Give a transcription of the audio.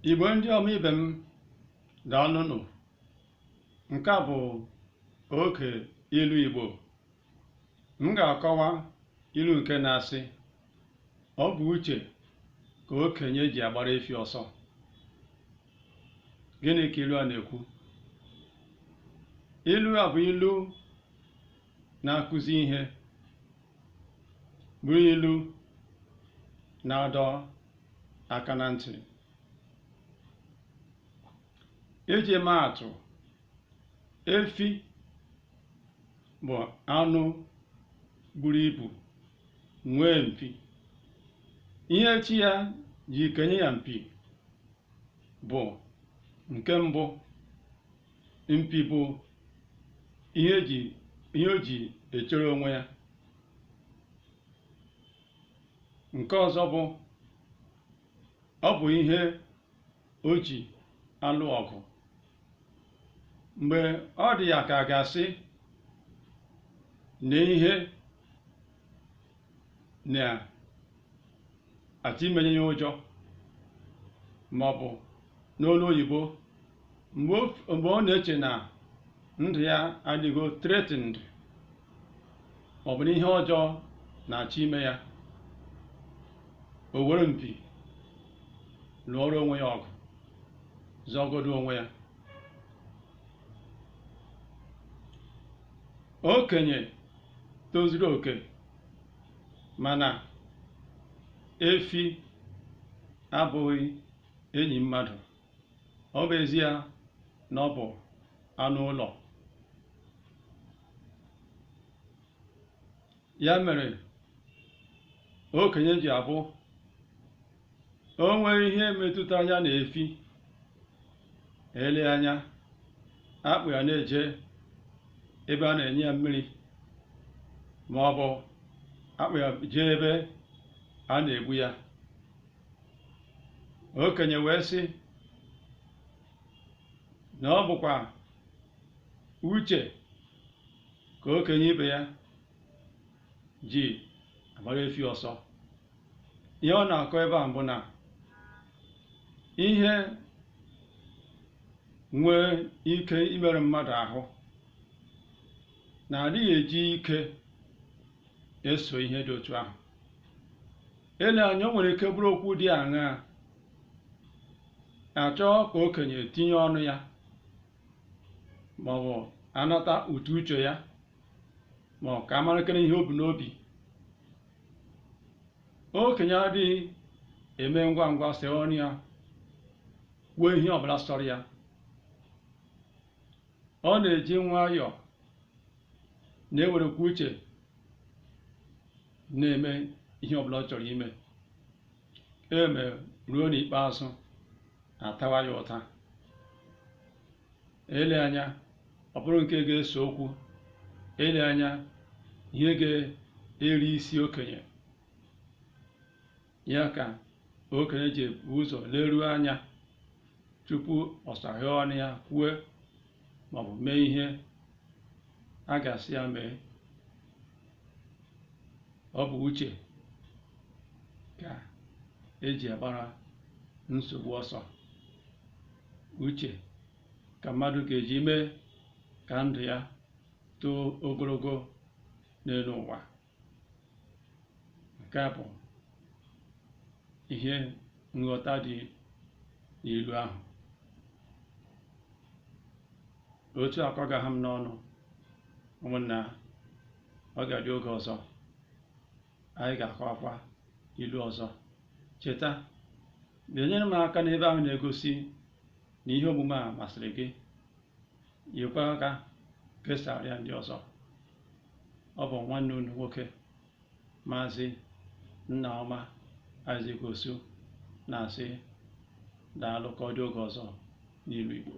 Igbo ndị ọma ibe m, daalụnụ. Nke a bụ oge ilu Igbo. M ga-akọwa ilu nke na-asị, ọ bụ uche ka okenye ji agbara efi ọsọ. Gịnị ka ilu a na-ekwu? Ilu a bụ ilu na-akụzi ihe, bụrụ ilu na-adọ aka na ntị. Iji maa atụ, efi bụ anụ buru ibu nwee mpi. Ihe chi ya ji kenye ya mpi bụ nke mbụ, mpi bụ ihe o ji echere onwe ya. Nke ọzọ bụ, ọ bụ ihe o ji alụ ọgụ. Mgbe ọ dị ya ka a ga-asị na ihe na-achọ imenye ya ụjọ maọbụ n'olu oyibo mgbe ọ na-eche na ndụ ya adịgo threatened maọbụ na ihe ọjọọ na-achọ ime ya, o were mpi lụọrọ onwe ya ọgụ, zọgodo onwe ya. Okenye tozuru oke mana efi abụghị enyi mmadụ, ọ bụ ezie na ọ bụ anụ ụlọ. Ya mere okenye ji abụ o nwee ihe metụtara ya na efi, ele anya a kpụ ya na-eje ebe a na-enye ya mmiri ma ọ bụ a kpụ ya jee ebe a na-egbu ya. Okenye wee sị na ọ bụkwa uche ka okenye ibe ya ji agbara efi ọsọ. Ihe ọ na-akọ ebe a bụ na ihe nwee ike imerụ mmadụ ahụ na adịghị eji ike eso ihe dị otu ahụ. Ele anya o nwere ike bụrụ okwu dị aṅaa a chọọ ka okenye tinye ọnụ ya maọbụ anata ụtụ uche ya ma ọ ka a marakene ihe o bu n'obi. Okenye adịghị eme ngwa ngwa see ọnụ ya kwuo ihe ọbụla sọrọ ya. Ọ na-eji nwayọọ na-ewerekwa uche na-eme ihe ọbụla ọ chọrọ ime. Eme ruo n'ikpeazụ atawa ya ụta. Ele anya ọ bụrụ nke ga-ese okwu, ele anya ihe ga-eri isi okenye. Ya ka okenye ji ebu ụzọ leruo anya tupu ọ saghee ọnụ ya kwue maọbụ mee ihe a ga-asị ya mee. Ọ bụ uche ka eji agbara nsogbu ọsọ. Uche ka mmadụ ga-eji mee ka ndụ ya too ogologo n'elu ụwa. Nke a bụ ihe nghọta dị n'ilu ahụ. Otu a ka ọ ga-aha m n'ọnụ, ụmụnna, ọ ga-adị oge ọzọ anyị ga-akọwakwa ilu ọzọ. Cheta, bịanyere m aka n'ebe ahụ na-egosi na ihe omume a masịrị gị, nyekwa aka kesara ya ndị ọzọ. Ọ bụ nwanne unu nwoke, Maazị Nnaọma Isaac Osu na-asị daalụ ka ọ dị oge ọzọ n'ilu Igbo.